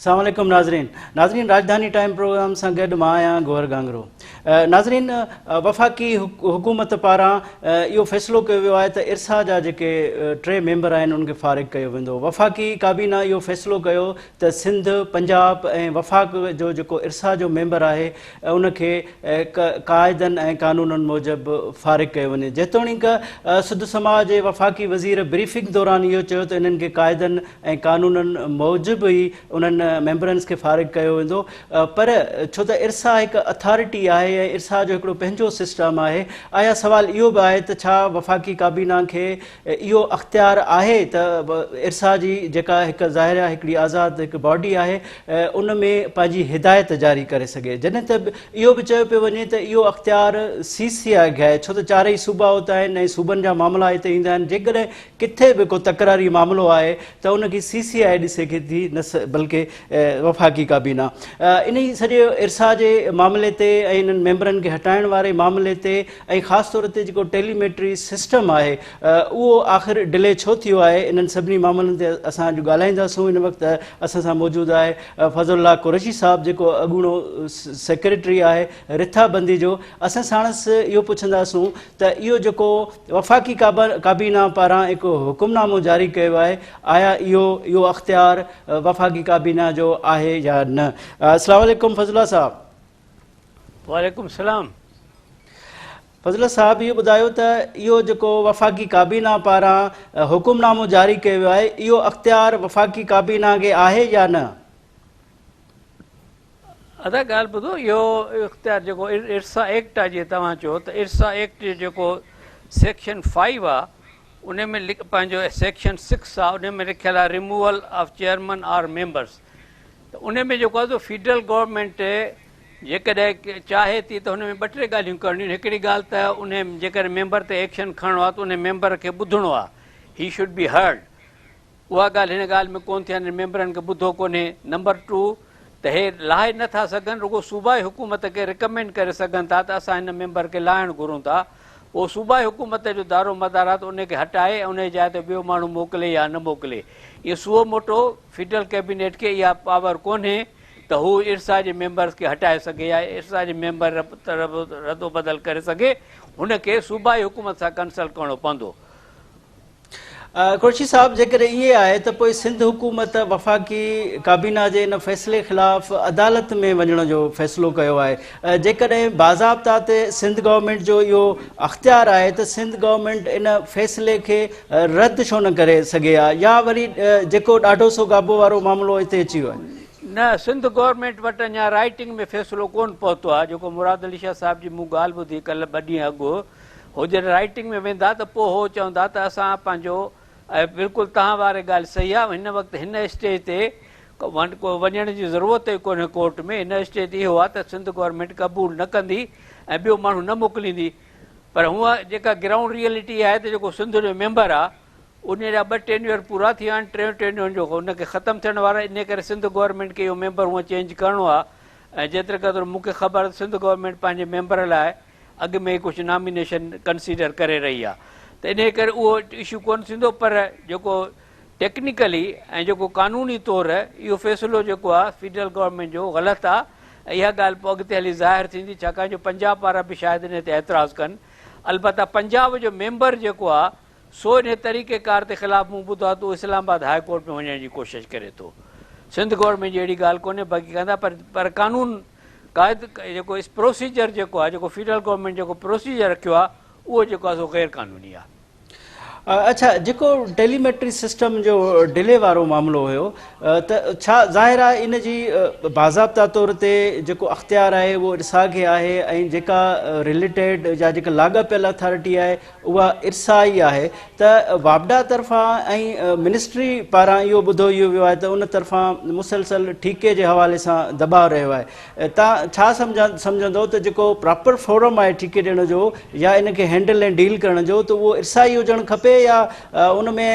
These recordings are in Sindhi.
السلام عليڪم ناظرين ناظرين راڄڌاني ٽائيم پروگرام سان گڏ مان آهيان گوهر گانگرو ناظرين وفاقي حڪومت پاران اهو فيصلو ڪيو ويو آهي ته ارسا جا جيڪي ٽي ميمبر آهن انهن کي فارغ ڪيو ويندو وفاقي ڪابينا اهو فيصلو ڪيو ته سنڌ پنجاب ۽ وفاق جو جيڪو ارسا جو ميمبر آهي ان کي قاعدن ۽ قانونن موجب فارغ ڪيو وڃي. جيتوڻيڪ سڌ سماء جي وفاقي وزير بريفنگ دوران اهو چيو ته انهن کي قاعدن ۽ قانونن موجب ئي انهن ميمبرنس کي فارغ ڪيو ويندو پر ڇو ته ارسا هڪ اٿارٽي آهي ۽ ارسا جو هڪڙو پنهنجو سسٽم آهي آيا سوال اهو به آهي ته ڇا وفاقي ڪابينا کي اهو اختيار آهي ته ارسا جي جيڪا هڪ ظاهر آهي هڪڙي آزاد هڪ باڊي آهي ان ۾ پنهنجي هدايت جاري ڪري سگهي جڏهن ته اهو به چيو پيو وڃي ته اهو اختيار سي سي آء کي آهي ڇو ته چارئي صوبا ات آهن ۽ صوبن جا معاملا هتي ايندا آهن جيڪڏهن ڪٿي به ڪو تڪراري معاملو آهي ته ان کي سي سي آء ڏسي سگهي ٿي نه بلڪه وفاقي ڪابينا انهي سڄي ارسا جي معاملي تي ۽ انهن ميمبرن کي هٽائڻ واري معاملي تي ۽ خاص طور تي جيڪو ٽيليميٽري سسٽم آهي اهو آخر ڊلي ڇو ٿيو آهي انهن سڀني معاملن تي اسان اڄ ڳالهائينداسون هن وقت اسان سان موجود آهي فضل الله قريشي صاحب جيڪو اڳوڻو سيڪريٽري آهي رٿابندي جو اسان ساڻس اهو پڇنداسون ته اهو جيڪو وفاقي ڪابينا پاران هڪ حڪم نامو جاري ڪيو آهي آيا اهو اهو اختيار وفاقي ڪابينا جو آهي يا نه السلام عليڪم فضل الله صاحب. وعليڪم السلام. فضل الله صاحب اهو ٻڌايو ته اهو جيڪو وفاقي ڪابينا پاران حڪم نامو جاري ڪيو ويو آهي اهو اختيار وفاقي ڪابينا کي آهي يا نه؟ ادا ڳالهه ٻڌو اهو اختيار جيڪو ارسا ايڪٽ آهي جيئن توهان چيو ته ارسا ايڪٽ جو جيڪو سيڪشن فائيو آهي ان ۾ پنهنجو سيڪشن سڪس آهي ان ۾ لکيل آهي removal of chairman or members ته ان ۾ جيڪو آهي سو فيڊرل گورنمينٽ جيڪڏهن چاهي ٿي ته هن ۾ ٻه ٽي ڳالهيون ڪرڻيون آهن هڪڙي ڳالهه ته ان جيڪڏهن ميمبر تي ايڪشن کڻڻو آهي ته ان ميمبر کي ٻڌڻو آهي هي should be heard اها ڳالهه هن ڳالهه ۾ ڪونه ٿي هن ميمبرن کي ٻڌو ڪونهي نمبر ٽو ته هي لاهي نه ٿا سگهن رڳو صوبائي حڪومت کي رڪمينڊ ڪري سگهن ٿا ته اسان هن ميمبر کي لاهڻ گهرون ٿا پوء صوبائي حڪومت جو دارو مدار آهي ته ان کي هٽائي ۽ ان جي جاء تي ٻيو ماڻهو موڪلي يا نه موڪلي. ائين سو موٽو فيڊرل ڪئبينيٽ کي اها پاور ڪونهي ته هو ارسا جي ميمبرز کي هٽائي سگهي يا ارسا جي ميمبر ردوبدل ڪري سگهي، هن کي صوبائي حڪومت سان ڪنسلٽ ڪرڻو پوندو. قريشي صاحب جيڪڏهن ائين آهي ته پوء سنڌ حڪومت وفاقي ڪابينا جي ان فيصلي خلاف عدالت ۾ وڃڻ جو فيصلو ڪيو آهي جيڪڏهن باضابطا تي سنڌ گورنمينٽ جو اهو اختيار آهي ته سنڌ گورنمينٽ ان فيصلي کي رد ڇو نه ڪري سگهي ها يا وري جيڪو ڏاڍو سو گابو وارو معاملو هتي اچي ويو آهي. نه سنڌ گورنمينٽ وٽ اڃا رائٽنگ ۾ فيصلو ڪونه پهتو آهي جيڪو مراد علي شاهه صاحب جي مون ڳالهه ٻڌي ڪلهه ٻه ڏينهن اڳ هو جڏهن رائٽنگ ۾ ويندا ته پوء هو چوندا ته اسان پنهنجو ۽ بلڪل توهان واري ڳالهه صحيح آهي هن وقت هن اسٽيج تي ڪو وڃڻ جي ضرورت ئي ڪونهي ڪورٽ ۾ هن اسٽيج تي اهو آهي ته سنڌ گورنمينٽ قبول نه ڪندي ۽ ٻيو ماڻهو نه موڪليندي پر هونء جيڪا گرائونڊ ريئلٽي آهي ته جيڪو سنڌ جو ميمبر آهي ان جا ٻه ٽينيور پورا ٿي ويا آهن ٽيون ٽينيور جو ان کي ختم ٿيڻ وارو آهي انهي ڪري سنڌ گورنمينٽ کي اهو ميمبر هونء چينج ڪرڻو آهي ۽ جيتري قدر مون کي خبر آهي ته سنڌ گورنمينٽ پنهنجي ميمبر لاء اڳ ۾ ئي ڪجهه نامينيشن ڪنسيڊر ڪري رهي آهي ته انهيء ڪري اهو اشو ڪونه ٿيندو پر جيڪو ٽيڪنيڪلي ۽ جيڪو قانوني طور اهو فيصلو جيڪو آهي فيڊرل گورنمينٽ جو غلط آهي ۽ اها ڳالهه پوء اڳتي هلي ظاهر ٿيندي ڇاڪاڻ جو پنجاب وارا به شايد انهيء تي اعتراض ڪن البته پنجاب جو ميمبر جيڪو آهي سو انهيء طريقي ڪار تي خلاف مون ٻڌو آهي ته اهو اسلام آباد هاء ڪورٽ ۾ وڃڻ جي ڪوشش ڪري ٿو. سنڌ گورنمينٽ جي اهڙي ڳالهه ڪونهي باقي ڪندا پر پر قانون قاعد جيڪو اس پروسيجر جيڪو آهي جيڪو فيڊرل گورنمينٽ جيڪو پروسيجر رکيو آهي اهو جيڪو آهي سو غير قانوني آهي. اڇا جيڪو ٽيليميٽري سسٽم جو ڊلي وارو معاملو هيو ته ڇا ظاهر آهي ان جي باضابطا طور تي جيڪو اختيار آهي اهو ارسا کي آهي ۽ جيڪا رليٽيڊ يا جيڪا لاڳاپيل اٿارٽي آهي اها ارسا ئي آهي ته واپڊا طرفان ۽ منسٽري پاران اهو ٻڌو اهو ويو آهي ته ان طرفان مسلسل ٺيڪي جي حوالي سان دٻاء رهيو آهي تان ڇا سمجهندو ته جيڪو پراپر فورم آهي ٺيڪي ڏيڻ جو يا ان کي هينڊل ۽ ڊيل ڪرڻ جو ته اهو ارسا ئي هجڻ کپي يا ان ۾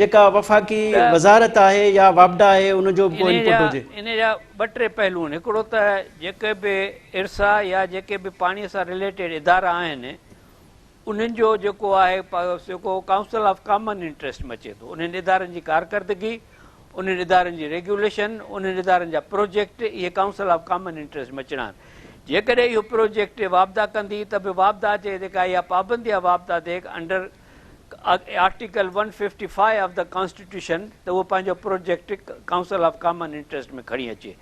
جيڪا وفاقي وزارت آهي يا واپڊا آهي ان جو به ڪو انپٽ هجي. ان جا ٻه ٽي پهلو آهن هڪڙو ته جيڪي به ارسا يا جيڪي به پاڻي سان رليٽيڊ ادارا آهن انهن جو جيڪو آهي جيڪو ڪائونسل آف ڪامن انٽريسٽ ۾ اچي ٿو انهن ادارن جي ڪارڪردگي انهن ادارن جي ريگيوليشن، انهن ادارن جا پروجيڪٽ اهي ڪائونسل آف ڪامن انٽريسٽ ۾ اچڻا آهن. جيڪڏهن اهو پروجيڪٽ واپڊا ڪندي ته به واپڊا جي جيڪا اها پابندي آهي واپڊا تي under article one fifty five of the constitution ته اهو پنهنجو project council of common interest ۾ کڻي اچي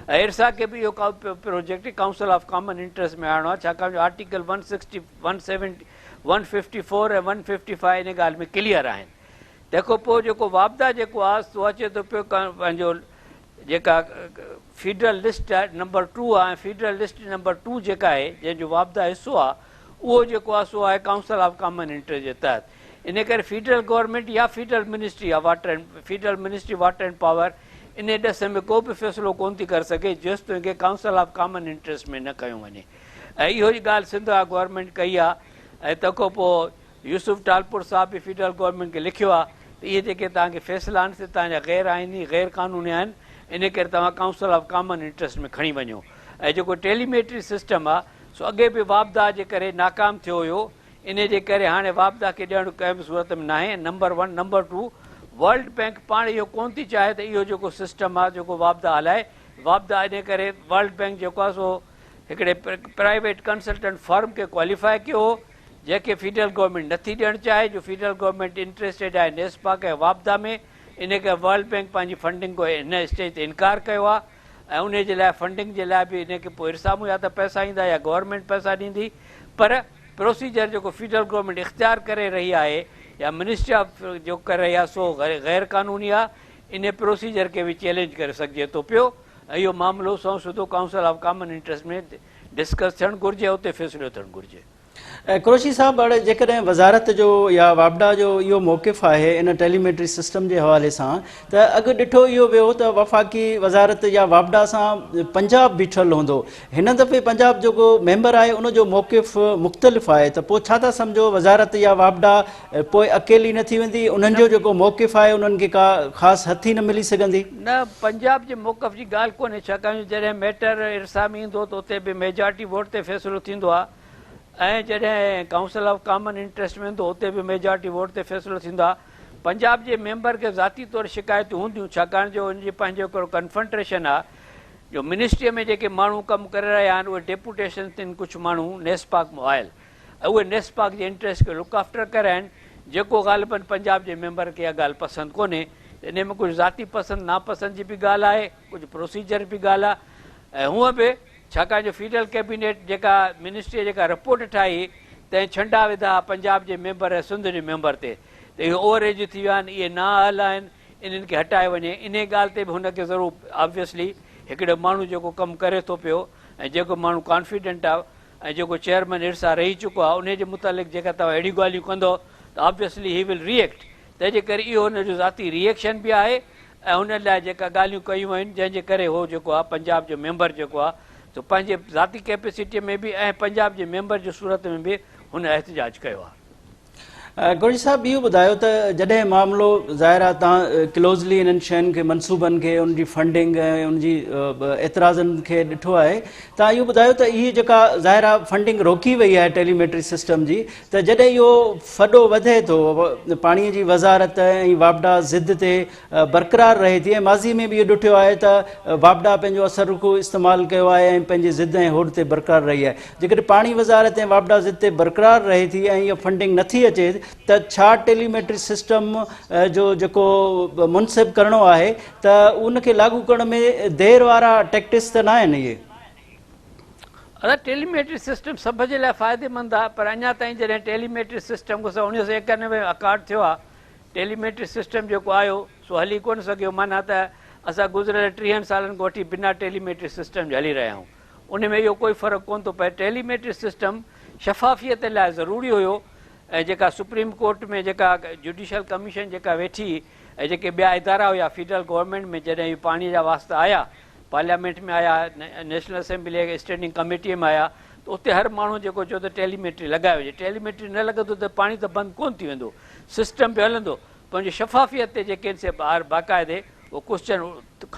۽ ارسا کي به اهو project council of common interest ۾ آڻڻو آهي ڇاڪاڻ جو article one sixty one seventy one fifty four ۽ one fifty five ان ڳالهه ۾ ڪليئر آهن. تنهن کان پوء جيڪو واپڊا جيڪو آهي سو اچي ٿو پيو پنهنجو جيڪا فيڊرل لسٽ نمبر ٽو آهي ۽ فيڊرل لسٽ نمبر ٽو جيڪا آهي جنهن جو واپڊا حصو آهي اهو جيڪو آهي سو آهي ڪائونسل آف ڪامن انٽريسٽ جي تحت ان ڪري فيڊرل گورنمينٽ يا federal ministry of water and federal ministry water and power ان ڏس ۾ ڪو به فيصلو ڪونه ٿي ڪري سگهي جيستائين کي ڪائونسل آف ڪامن انٽريسٽ ۾ نه کنيو وڃي ۽ اهو ئي ڳالهه سنڌ گورنمينٽ ڪئي آهي ۽ تنهن کان پوء يوسف ٽالپر صاحب به فيڊرل گورنمينٽ کي لکيو آهي ته اهي جيڪي توهان کي فيصلا آهن سي توهان جا غير آئيني، غير قانوني آهن، ان ڪري توهان ڪائونسل آف ڪامن انٽريسٽ ۾ کڻي وڃو ۽ جيڪو ٽيليميٽري سسٽم آهي سو اڳي به واپڊا جي ڪري ناڪام ٿيو هيو انهي جي ڪري هاڻي واپڊا کي ڏيڻ ڪنهن به صورت ۾ ناهي number one, number two world bank پاڻ اهو ڪونه ٿي چاهي ته اهو جيڪو سسٽم آهي جيڪو واپڊا هلائي واپڊا انهي ڪري ورلڊ بينڪ جيڪو آهي سو هڪڙي پرائيويٽ ڪنسلٽنٽ فرم کي ڪواليفائي ڪيو هو جنهن کي فيڊرل گورنمينٽ نٿي ڏيڻ چاهي جو فيڊرل گورنمينٽ انٽريسٽيڊ آهي نيسپاڪ ۽ واپڊا ۾ انهي ڪري ورلڊ بينڪ پنهنجي فنڊنگ کان هن اسٽيج تي انڪار ڪيو آهي ۽ انهي جي لاء فنڊنگ جي لاء به انهي کي پوء ارسا مون يا ته پئسا ايندا يا گورنمينٽ پئسا ڏيندي پر پروسيجر جيڪو فيڊرل گورنمينٽ اختيار ڪري رهي آهي يا منسٽري آف جو ڪري رهي آهي سو غير قانوني آهي انهي پروسيجر کي به چئلينج ڪري سگهجي ٿو پيو ۽ اهو معاملو سنئون سڌو council of common interest ۾ discuss ٿيڻ گهرجي ۽ اتي فيصلو ٿيڻ گهرجي. قريشي صاحب اڙي جيڪڏهن وزارت جو يا واپڊا جو اهو موقف آهي ان ٽيليميٽري سسٽم جي حوالي سان ته اڳ ڏٺو اهو ويو ته وفاقي وزارت يا واپڊا سان پنجاب بيٺل هوندو هن دفعي پنجاب جيڪو ميمبر آهي ان جو موقف مختلف آهي ته پوء ڇا ٿا سمجهو وزارت يا واپڊا پوء اڪيلي نه ٿي ويندي انهن جو جيڪو موقف آهي انهن کي ڪا خاص هٿي نه ملي سگهندي. نه پنجاب جي موقف جي ڳالهه ڪونهي ڇاڪاڻ جو جڏهن ميٽر ارسا ۾ ايندو ته اتي به ميجارٽي ووٽ تي فيصلو ٿيندو آهي ۽ جڏهن ڪائونسل آف ڪامن انٽريسٽ ۾ هوندو اتي به ميجارٽي ووٽ تي فيصلو ٿيندو آهي. پنجاب جي ميمبر کي ذاتي طور شڪايتون هونديون ڇاڪاڻ جو ان جي پنهنجو هڪڙو ڪنفنٽريشن آهي جو منسٽريء ۾ جيڪي ماڻهو ڪم ڪري رهيا آهن اهي ڊيپوٽيشن تي ڪجهه ماڻهو نيسپاڪ مان آيل ۽ اهي نيسپاڪ جي انٽريسٽ کي لڪ آفٽر ڪري رهيا آهن جيڪو غالباً پنجاب جي ميمبر کي اها ڳالهه پسند ڪونهي ته انهي ۾ ڪجهه ذاتي پسند ناپسند جي به ڳالهه آهي ڪجهه پروسيجر به ڳالهه آهي ۽ هونء به ڇاڪاڻ جو فيڊرل ڪيبينيٽ جيڪا منسٽريء جيڪا رپورٽ ٺاهي تنهن ڇنڊا وڌا پنجاب جي ميمبر ۽ سنڌ جي ميمبر تي ته اهي اوور ايج ٿي ويا آهن اهي نااهل آهن انهن کي هٽايو وڃي انهي ڳالهه تي به هن کي ضرور آبويسلي هڪڙو ماڻهو جيڪو ڪم ڪري ٿو پيو ۽ جيڪو ماڻهو ڪانفيڊنٽ آهي ۽ جيڪو چيئرمين ارسا رهي چڪو آهي انهي جي متعلق جيڪا توهان اهڙيون ڳالهيون ڪندو ته آبويسلي هي ول ري ايڪٽ تنهن جي ڪري اهو هن جو ذاتي ري ايڪشن به آهي ۽ ان لاء جيڪا ڳالهيون ڪيون ويون جنهن جي ڪري هو جيڪو آهي پنجاب جو ميمبر جيڪو آهي سو پنهنجي ذاتي ڪيپيسٽيء ۾ به ۽ پنجاب جي ميمبر جي صورت ۾ به هن احتجاج ڪيو آهي. قريشي صاحب اهو ٻڌايو ته جڏهن معاملو ظاهر آهي توهان ڪلوزلي انهن شين کي منصوبن کي ان جي فنڊنگ ۽ ان جي اعتراضن کي ڏٺو آهي توهان اهو ٻڌايو ته هي جيڪا ظاهر آهي فنڊنگ روڪي وئي آهي ٽيليميٽري سسٽم جي ته جڏهن اهو ڦڏو وڌي ٿو، پاڻي جي وزارت ۽ واپڊا ضد تي برقرار رهي ٿي ۽ ماضي ۾ به اهو ڏٺو آهي ته واپڊا پنهنجو اثر رخو استعمال ڪيو آهي ۽ پنهنجي ضد ۽ هوڏ تي برقرار رهي آهي. جيڪڏهن پاڻي وزارت ۽ واپڊا ضد تي برقرار رهي ٿي ۽ اها فنڊنگ نٿي اچي ته ڇا ٽيليميٽري سسٽم جو جيڪو منصب ڪرڻو آهي ته ان کي لاڳو ڪرڻ ۾ دير وارا ٽيڪٽس ته ناهن اهي؟ ادا ٽيليميٽري سسٽم سڀ جي لاء فائديمند آهي پر اڃا تائين جڏهن ٽيليميٽري سسٽم کان سواء 1991 ۾ اڪارڊ ٿيو آهي ٽيليميٽري سسٽم جيڪو آيو سو هلي ڪونه سگهيو معنيٰ ته اسان گذريل ٽيهن سالن کان وٺي بنا ٽيليميٽري سسٽم جي هلي رهيا آهيون ان ۾ اهو ڪوئي فرق ڪونه ٿو پئي ٽيليميٽري سسٽم شفافيت لاء ضروري هيو ۽ جيڪا سپريم ڪورٽ ۾ جيڪا جوڊيشل ڪميشن جيڪا ويٺي ۽ جيڪي ٻيا ادارا هيا فيڊرل گورنمينٽ ۾ جڏهن اهي پاڻي جا واسطا آيا پارليامينٽ ۾ آيا، نيشنل اسيمبليء جي اسٽينڊنگ ڪميٽيء ۾ آيا ته اتي هر ماڻهو جيڪو چيو ته ٽيليميٽري لڳائي وڃي، ٽيليميٽري نه لڳندو ته پاڻي ته بند ڪونه ٿي ويندو، سسٽم به هلندو، پنهنجي شفافيت تي جيڪي آهن سي ٻاهر باقاعدي اهي ڪوسچن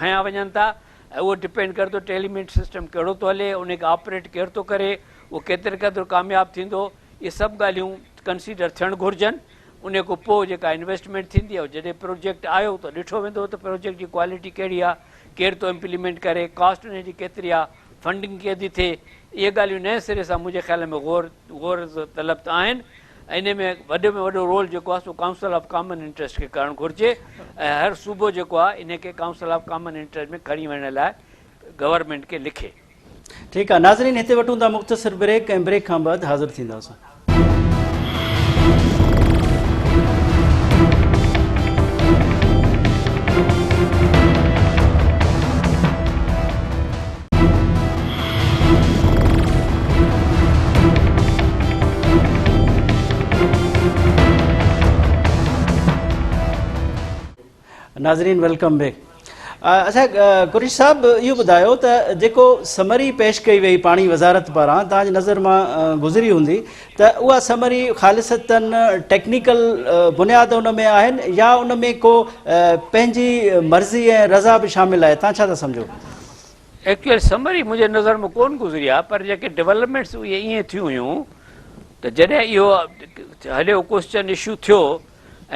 کنيا وڃن ٿا ۽ اهو ڊپينڊ ڪري ٿو ٽيليميٽري سسٽم ڪهڙو ٿو هلي، ان کي آپريٽ ڪير ٿو ڪري، اهو ڪيتري قدر ڪامياب ٿيندو، اهي سڀ ڳالهيون ڪنسيڊر ٿيڻ گهرجن. انهي کان پوء جيڪا انويسٽمينٽ ٿيندي ۽ جڏهن پروجيڪٽ آيو ته ڏٺو ويندو ته پروجيڪٽ جي ڪوالٽي ڪهڙي آهي، ڪير ٿو امپليمينٽ ڪري، ڪاسٽ انهي جي ڪيتري آهي، فنڊنگ ڪيئن ٿي ٿئي، اهي ڳالهيون نئين سري سان منهنجي خيال ۾ غور غور طلب ته آهن ۽ انهي ۾ وڏي ۾ وڏو رول جيڪو آهي سو ڪائونسل آف ڪامن انٽريسٽ کي ڪرڻ گهرجي ۽ هر صوبو جيڪو آهي انهي کي ڪائونسل آف ڪامن انٽريسٽ ۾ کڻي وڃڻ لاء گورنمينٽ کي لکي. ٺيڪ آ ناظرين هتي وٺون ٿا مختصر بريڪ ۽ بريڪ کان بعد حاضر ٿينداسون. ناظرين welcome back اچھا قريش صاحب اهو ٻڌايو ته جيڪو سمري پيش ڪئي وئي پاڻي وزارت پاران توهان جي نظر مان گذري هوندي ته اها سمري خالصتن ٽيڪنيڪل بنياد ان ۾ آهن يا ان ۾ ڪو پنهنجي مرضي ۽ رضا به شامل آهي توهان ڇا ٿا سمجهو؟ ايڪچوئل سمري منهنجي نظر ۾ ڪون گذري آهي پر جيڪي ڊولپمينٽس اهي ائين ٿيون هيون ته جڏهن اهو هليو ڪوسچن اشو ٿيو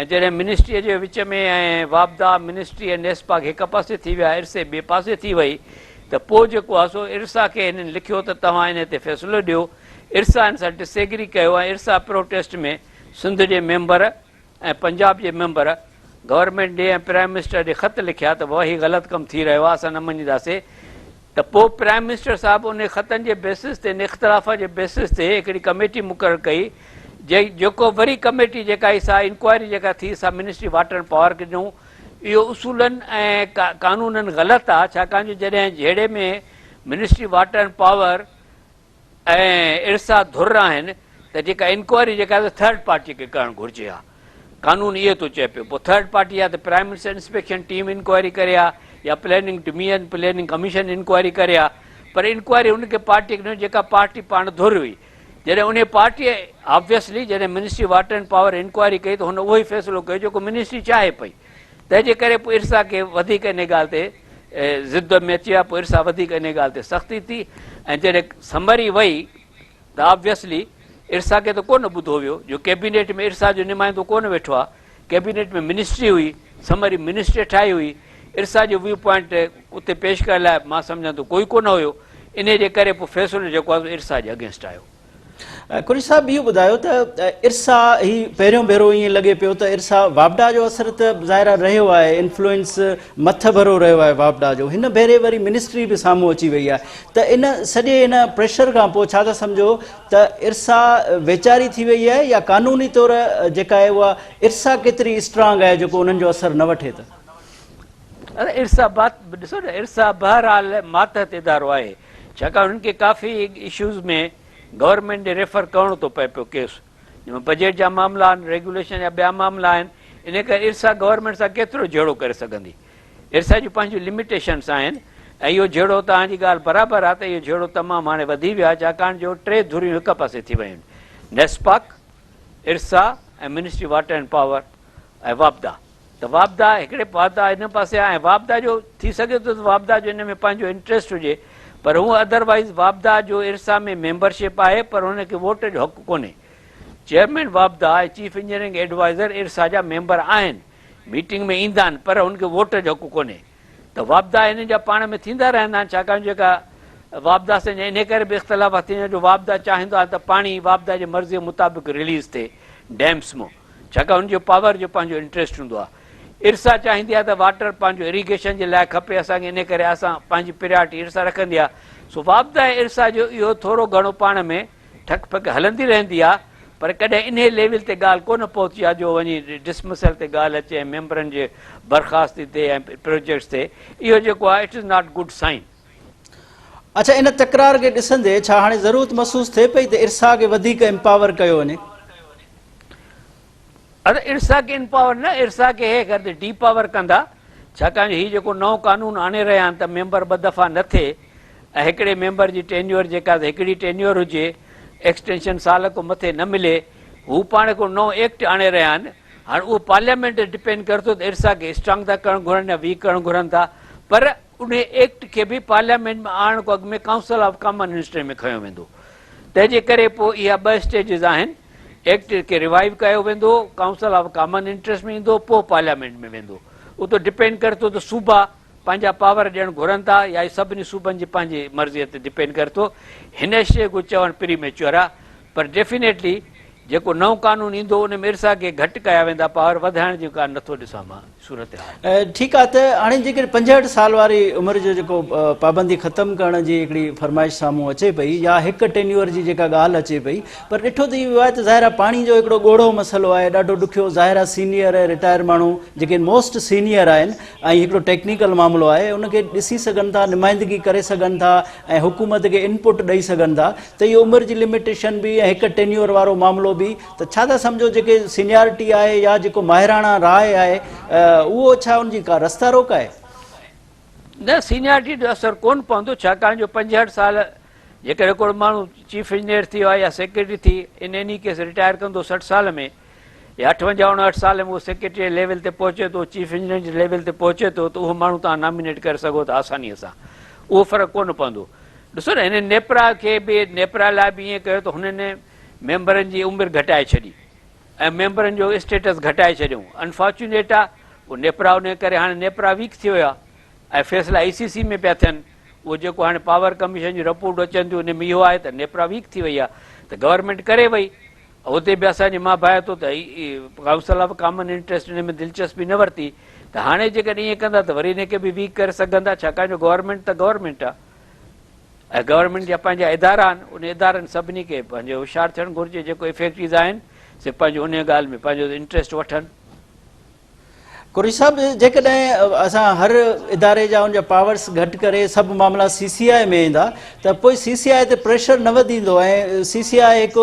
۽ جڏهن منسٽريء جي وچ ۾ ۽ واپڊا، منسٽري ۽ نيسپاڪ هڪ پاسي ٿي ويا، ارسي ٻئي پاسي ٿي وئي ته پوء جيڪو آهي سو ارسا کي هنن لکيو ته توهان انهي تي فيصلو ڏيو. ارسا ان سان ڊس ايگري ڪيو ۽ ارسا پروٽيسٽ ۾ سنڌ جي ميمبر ۽ پنجاب جي ميمبر گورنمينٽ ڏي ۽ پرائم منسٽر ڏي خط لکيا ته بابا هي غلط ڪم ٿي رهيو آهي اسان نه مڃينداسي ته پوء پرائم منسٽر صاحب انهي خطن جي بيسس تي ان اختلاف جي بيسس تي هڪڙي ڪميٽي مقرر ڪئي جيڪو وري ڪميٽي جيڪا آئي سا انڪوائري جيڪا ٿي سا منسٽري واٽر اينڊ پاور کي ڏنو اهو اصولن ۽ قانونن غلط آ ڇاڪاڻ جو جڏهن جهيڙي ۾ ministry water and power ۽ IRSA ڌر آهن ته جيڪا انڪوائري جيڪا آهي ٿرڊ پارٽي کي ڪرڻ گهرجي ها قانون اهو ٿو چئي پيو پوء ٿرڊ پارٽي يا ته prime minister inspection team inquiry ڪري ها يا پلاننگ ڊميئن پلاننگ ڪميشن انڪوائري ڪري ها پر انڪوائري ان کي پارٽي کي جيڪا پارٽي پاڻ ڌر هئي جڏهن انهي پارٽي آبويسلي جڏهن ministry water and power inquiry ڪئي ته هن اهو ئي فيصلو ڪيو جيڪو منسٽري چاهي پئي تنهن جي ڪري پوء ارسا کي وڌيڪ انهي ڳالهه تي ضد ۾ اچي ويا، پوء ارسا وڌيڪ انهي ڳالهه تي سختي ٿي ۽ جڏهن سمري وئي ته آبويسلي ارسا کي ته ڪونه ٻڌو ويو جو ڪيبينيٽ ۾ ارسا جو نمائندو ڪونه ويٺو آهي، ڪيبينيٽ ۾ منسٽري هئي، سمري منسٽري ٺاهي هئي، ارسا جو ويو پوائنٽ اتي پيش ڪرڻ لاء مان سمجهان ٿو ڪوئي ڪونه هيو، انهي جي ڪري پوء فيصلو جيڪو آهي سو ارسا جي اگينسٽ آيو. قريشي صاحب اهو ٻڌايو ته ارسا هي پهريون ڀيرو ائين لڳي پيو ته ارسا واپڊا جو اثر ته ظاهر آهي رهيو آهي انفلوئنس مٿڀرو رهيو آهي واپڊا جو هن ڀيري وري منسٽري به سامهون اچي وئي آهي ته ان سڄي ان پريشر کان پوء ڇا ٿا سمجهو ته ارسا ويچاري ٿي وئي آهي يا قانوني طور جيڪا آهي اها ارسا ڪيتري اسٽرانگ آهي جيڪو انهن جو اثر نه وٺي ته ارسا بات ڏسو نه ارسا بهرحال ماتحت ادارو آهي ڇاڪاڻ انهن کي ڪافي اشوز ۾ گورنمينٽ ڏي ريفر ڪرڻو ٿو پئي پيو ڪيس جنهن ۾ بجيٽ جا معاملا آهن ريگيوليشن جا ٻيا معاملا آهن ان ڪري ارسا گورنمينٽ سان ڪيترو جهيڙو ڪري سگهندي ارسا جون پنهنجون لميٽيشنس آهن ۽ اهو جهيڙو توهان جي ڳالهه برابر آهي ته اهو جهيڙو تمام هاڻي وڌي ويو آهي ڇاڪاڻ جو ٽي ڌريون هڪ پاسي ٿي ويون آهن NESPAK IRSA ۽ ministry water and power ۽ واپڊا ته واپڊا هڪڙي واپڊا هن پاسي آهي ۽ واپڊا جو ٿي سگهي ٿو ته واپڊا جو ان ۾ پنهنجو انٽريسٽ هجي پر هونء ادروائيز واپڊا جو ارسا ۾ ميمبرشپ آهي پر هن کي ووٽ جو حق ڪونهي چيئرمين واپڊا ۽ چيف انجنيئرنگ ايڊوائيزر ارسا جا ميمبر آهن ميٽنگ ۾ ايندا آهن پر هن کي ووٽ جو حق ڪونهي ته واپڊا هنن جا پاڻ ۾ ٿيندا رهندا آهن ڇاڪاڻ جو جيڪا واپڊا سان انهي ڪري به اختلاف ٿيندا جو واپڊا چاهيندو آهي ته پاڻي واپڊا جي مرضي مطابق رليز ٿئي ڊيمس مان ڇاڪاڻ ان جو پاور جو پنهنجو انٽريسٽ هوندو آهي. ارسا چاهيندي آهي ته واٽر پنهنجو اريگيشن جي لاء کپي اسان کي انهي ڪري اسان پنهنجي پريارٽي ارسا رکندي آهي. سو واپڊا ۽ ارسا جو اهو ٿورو گهڻو پاڻ ۾ ٺڪ ڦڪ هلندي رهندي آهي پر ڪڏهن انهي ليول تي ڳالهه ڪونه پهتي آهي جو وڃي ڊسمسل تي ڳالهه اچي ۽ ميمبرن جي برخاستي تي ۽ پروجيڪٽس تي اهو جيڪو آهي it is not good sign. اڇا ان تڪرار کي ڏسندي ڇا هاڻي ضرورت محسوس ٿئي پئي ته ارسا کي وڌيڪ امپاور ڪيو وڃي؟ ادا ارسا کي انپاور نه ارسا کي هي ڪر ڊي پاور ڪندا ڇاڪاڻ جو هي جيڪو نئون قانون آڻي رهيا آهن ته ميمبر ٻه دفعا نه ٿئي ۽ هڪڙي ميمبر جي ٽينيور جيڪا هڪڙي ٽينيور هجي ايڪسٽينشن سال کان مٿي نه ملي هو پاڻ هڪڙو نئون ايڪٽ آڻي رهيا آهن هاڻ اهو پارليامينٽ تي ڊپينڊ ڪري ٿو ته ارسا کي اسٽرانگ ٿا ڪرڻ گهرن يا ويڪ ڪرڻ گهرن ٿا پر انهي ايڪٽ کي به پارليامينٽ ۾ آڻڻ کان اڳ ۾ ڪائونسل آف ڪامن انسٽري ۾ کنيو ويندو تنهن جي ڪري پوء اها ٻه اسٽيجز آهن ايڪٽ کي ريوائيو ڪيو ويندو، ڪائونسل آف ڪامن انٽريسٽ ۾ ايندو پوء پارليامينٽ ۾ ويندو. اهو ته ڊپينڊ ڪري ٿو ته صوبا پنهنجا پاور ڏيڻ گهرن ٿا يا سڀني صوبن جي پنهنجي مرضي تي ڊپينڊ ڪري ٿو. هن شيء کي چوڻ پري ميچوئر آهي پر ڊيفينيٽلي جيڪو نئون قانون ايندو ان ۾ ارسا کي گهٽ ڪيا ويندا پاور وڌائڻ جي ڪا نٿو ڏسان مان صورتحال. ٺيڪ آهي ته هاڻي جيڪڏهن 65 سال واري عمر جو جيڪو پابندي ختم ڪرڻ جي هڪڙي فرمائش سامهون اچي پئي يا هڪ ٽينيور جي جيڪا ڳالهه اچي پئي پر ڏٺو ته اهو ويو آهي ته ظاهر آهي پاڻي جو هڪڙو ڳوڙهو مسئلو آهي ڏاڍو ڏکيو ظاهر آهي سينيئر ۽ رٽائر ماڻهو جيڪي موسٽ سينيئر آهن ۽ هڪڙو ٽيڪنيڪل معاملو آهي ان کي ڏسي سگهن ٿا نمائندگي ڪري سگهن ٿا ۽ حڪومت کي انپٽ ڏئي سگهن ٿا ته اهو عمر جي لميٽيشن به ۽ هڪ ٽينيور وارو معاملو به ته ڇا ٿا سمجهو جيڪي سينيارٽي آهي يا جيڪو ماهراڻا راء آهي اهو ڇا ان جي ڪا رستا روڪ آهي؟ نه سينيارٽي جو اثر ڪونه پوندو ڇاڪاڻ جو 65 سال جيڪڏهن ڪو ماڻهو چيف انجنيئر ٿي ويو آهي يا سيڪريٽري ٿي ان ايني ڪيس رٽائر ڪندو 60 سال ۾ يا 58 59 سال ۾ اهو سيڪريٽري جي ليول تي پهچي ٿو چيف انجنيئر جي ليول تي پهچي ٿو ته اهو ماڻهو توهان نامينيٽ ڪري سگهو ٿا آساني سان اهو فرق ڪونه پوندو ڏسو نه هنن نيپرا کي به نيپرا لاء به ائين ڪيو ته هنن ميمبرن جي عمر گهٽائي ڇڏي ۽ ميمبرن جو اسٽيٽس گهٽائي ڇڏيائون انفارچونيٽ آ اهو نيپرا ان ڪري هاڻي نيپرا ويڪ ٿي ويو آ ۽ فيصلا اي سي سي ۾ پيا ٿين اهو جيڪو هاڻي پاور ڪميشن جون رپورٽون اچن ٿيون ان ۾ اهو آهي ته نيپرا ويڪ ٿي وئي آ ته گورنمينٽ ڪري وئي اتي به اسان جي مان ڀانئيان ٿو ته council of common interest in ۾ دلچسپي نه ورتي ته هاڻي جيڪڏهن ائين ڪندا ته وري ان کي به ويڪ ڪري سگهندا ڇاڪاڻ جو گورنمينٽ ته گورنمينٽ آ ۽ گورنمينٽ جا پنهنجا ادارا آهن ان ادارن سڀني کي پنهنجو هوشيار ٿيڻ گهرجي جيڪو افيڪٽيز آهن سي پنهنجو انهي ڳالهه ۾ پنهنجو انٽريسٽ وٺن. قريشي صاحب جيڪڏهن اسان هر اداري جا ان جا پاورس گهٽ ڪري سڀ معاملا سي سي آء ۾ ايندا ته پوء سي سي آء تي پريشر نه وڌيندو ۽ سي سي آء هڪ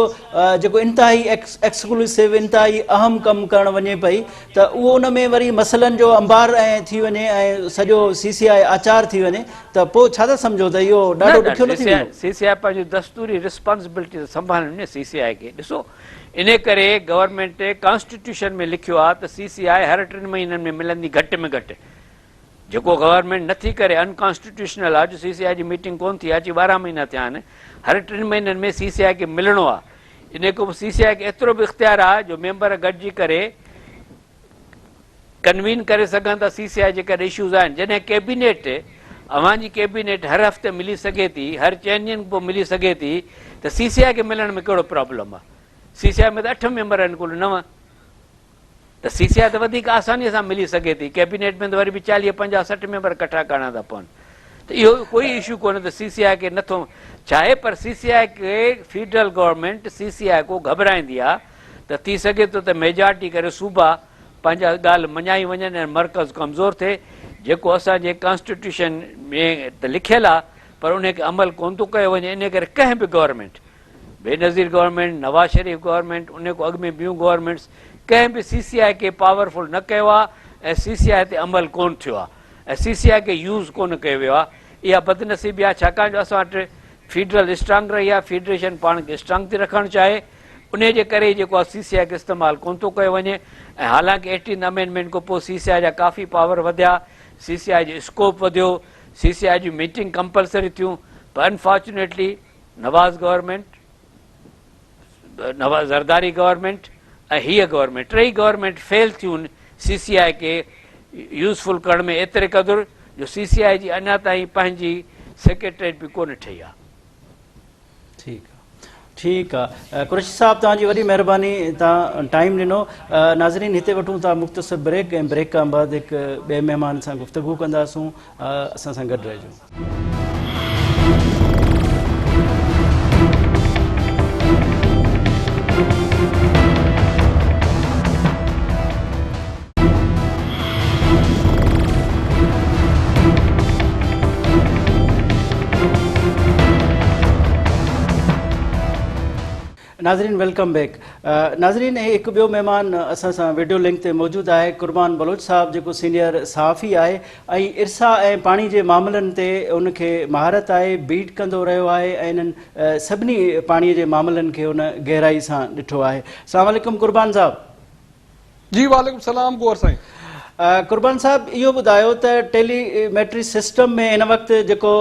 جيڪو انتهائي ايڪسڪلوسو انتهائي اهم ڪم ڪرڻ وڃي پئي ته اهو ان ۾ وري مسئلن جو انبار ۽ ٿي وڃي ۽ سڄو سي سي آء آچار ٿي وڃي ته پوء ڇا ٿا سمجهو ته اهو ڏاڍو ڏکيو نه ٿي ويندو؟ سي سي آء پنهنجون دستوري ريسپانسبلٽيز سنڀالين نه سي سي آء کي ڏسو انهي ڪري گورنمينٽ ڪانسٽيٽيوشن ۾ لکيو آهي ته سي سي آء هر ٽن مهينن ۾ ملندي گهٽ ۾ گهٽ جيڪو گورنمينٽ نٿي ڪري ان ڪانسٽيٽيوشنل آهي جو سي سي آء جي ميٽنگ ڪون ٿي آهي اچي 12 مهينا ٿيا آهن هر ٽن مهينن ۾ سي سي آء کي ملڻو آهي انهي کان پوء سي سي آء کي ايترو به اختيار آهي جو ميمبر گڏجي ڪري ڪنوين ڪري سگهن ٿا سي سي آء جيڪڏهن اشوز آهن جڏهن ڪيبينيٽ اوهان جي ڪيبينيٽ هر هفتي ملي سگهي ٿي هر چئن ڏينهن پوء ملي سگهي ٿي ته سي سي آء کي ملڻ ۾ ڪهڙو پرابلم آهي سي سي آء ۾ ته اٺ ميمبر آهن ڪل نو ته سي سي آء ته وڌيڪ آساني سان ملي سگهي ٿي ڪيبينيٽ ۾ ته وري به 40 50 60 ميمبر ڪٺا ڪرڻا ٿا پون ته اهو ڪوئي اشو ڪونهي ته سي سي آء کي نٿو چاهي پر سي سي آء کي فيڊرل گورنمينٽ سي سي آء کو گهٻرائيندي آهي ته ٿي سگهي ٿو ته ميجارٽي ڪري صوبا پنهنجا ڳالهه مڃائي وڃن ۽ مرڪز ڪمزور ٿئي جيڪو اسان جي ڪانسٽيٽيوشن ۾ ته لکيل آهي پر انهي کي عمل ڪونه ٿو ڪيو وڃي انهي ڪري ڪنهن به government Benazir government Nawaz Sharif government انهي کان اڳ ۾ ٻيون گورنمينٽس ڪنهن به سي سي آء کي پاورفل نه ڪيو آهي ۽ سي سي آء تي عمل ڪونه ٿيو آهي ۽ سي سي آء کي يوز ڪونه ڪيو ويو آهي اها بدنصيبي آهي ڇاڪاڻ جو اسان وٽ فيڊرل اسٽرانگ رهي آهي فيڊريشن پاڻ کي اسٽرانگ ٿي رکڻ چاهي انهيء جي ڪري ئي جيڪو آهي سي سي آء کي استعمال ڪونه ٿو ڪيو وڃي ۽ حالانڪه ايٽينٿ امينڊمينٽ کان پوء سي سي آء جا ڪافي پاور وڌيا، سي سي آء جو اسڪوپ وڌيو، سي سي آء جون ميٽنگ ڪمپلسري ٿيون پر unfortunately Nawaz government, Nawaz Zardari government ۽ هيء گورنمينٽ ٽئي گورنمينٽ فيل ٿيون سي سي آء کي يوزفل ڪرڻ ۾ ايتري قدر جو سي سي آء جي اڃا تائين پنهنجي سيڪريٽريٽ به ڪونه ٺهي آهي. ٺيڪ آ ٺيڪ آ قريشي صاحب توهان جي وڏي مهرباني توهان ٽائيم ڏنو ناظرين هتي وٺون ٿا مختصر بريڪ ۽ بريڪ کان بعد هڪ ٻئي مهمان سان گفتگو ڪنداسون اسان سان گڏ رهجو. ناظرين welcome back ناظرين هي هڪ ٻيو مهمان اسان سان ويڊيو لنڪ تي موجود آهي قربان بلوچ صاحب جيڪو سينيئر صحافي آهي ۽ ارسا ۽ پاڻي جي معاملن تي ان کي مهارت آهي بيٽ ڪندو رهيو آهي ۽ انهن سڀني پاڻي جي معاملن کي ان گهرائي سان ڏٺو آهي السلام عليڪم قربان صاحب جي وعليڪم السلام گوهر سائين. قربان صاحب اهو ٻڌايو ته ٽيلي ميٽري سسٽم ۾ هن وقت جيڪو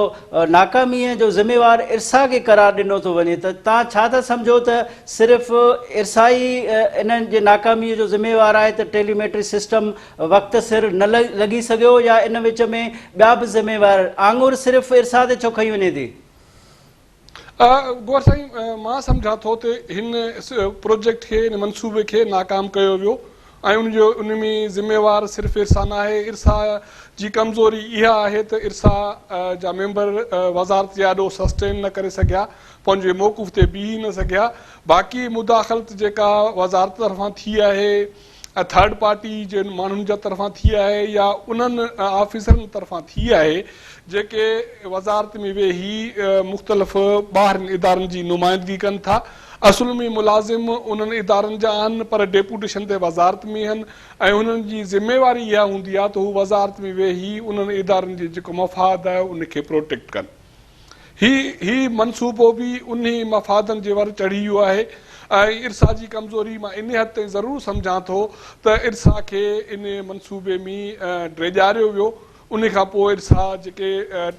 ناڪاميء جو ذميوار ارسا کي قرار ڏنو ٿو وڃي ته توهان ڇا ٿا سمجهو ته صرف ارسا ئي انهن جي ناڪاميء جو ذميوار آهي ته ٽيلي ميٽري سسٽم وقت سر نه لڳي سگهيو يا ان وچ ۾ ٻيا به ذميوار آڱر صرف ارسا تي ڇو کنئي وڃي ٿي؟ گوهر سائين مان سمجهان ٿو ته هن پروجيڪٽ کي هن منصوبي کي ناڪام ڪيو ويو ۽ ان جو ان ۾ ذميوار صرف ارسا ناهي ارسا جي ڪمزوري اها آهي ته ارسا جا ميمبر وزارت جي آڏو سسٽين نه ڪري سگهيا پنهنجي موقف تي بيهي نه سگهيا باقي مداخلت جيڪا وزارت طرفان ٿي آهي ٿرڊ پارٽي جي ماڻهن جا طرفان ٿي آهي يا انهن آفيسرن طرفان ٿي آهي جيڪي وزارت ۾ ويهي مختلف ٻاهرين ادارن جي نمائندگي ڪن ٿا اصل ۾ ملازم انهن ادارن جا آهن پر ڊيپوٽيشن تي وزارت ۾ آهن ۽ انهن جي ذميواري اها هوندي آهي ته هو وزارت ۾ ويهي انهن ادارن جي جيڪو مفاد آهي ان کي پروٽيڪٽ ڪن. هي هي منصوبو به انهي مفادن جي ور چڙهي ويو آهي ۽ ارسا جي ڪمزوري مان انهي حد تائين ضرور سمجهان ٿو ته ارسا کي انهي منصوبي ۾ ڊيڄاريو ويو انهي کان پوء ارسا جيڪي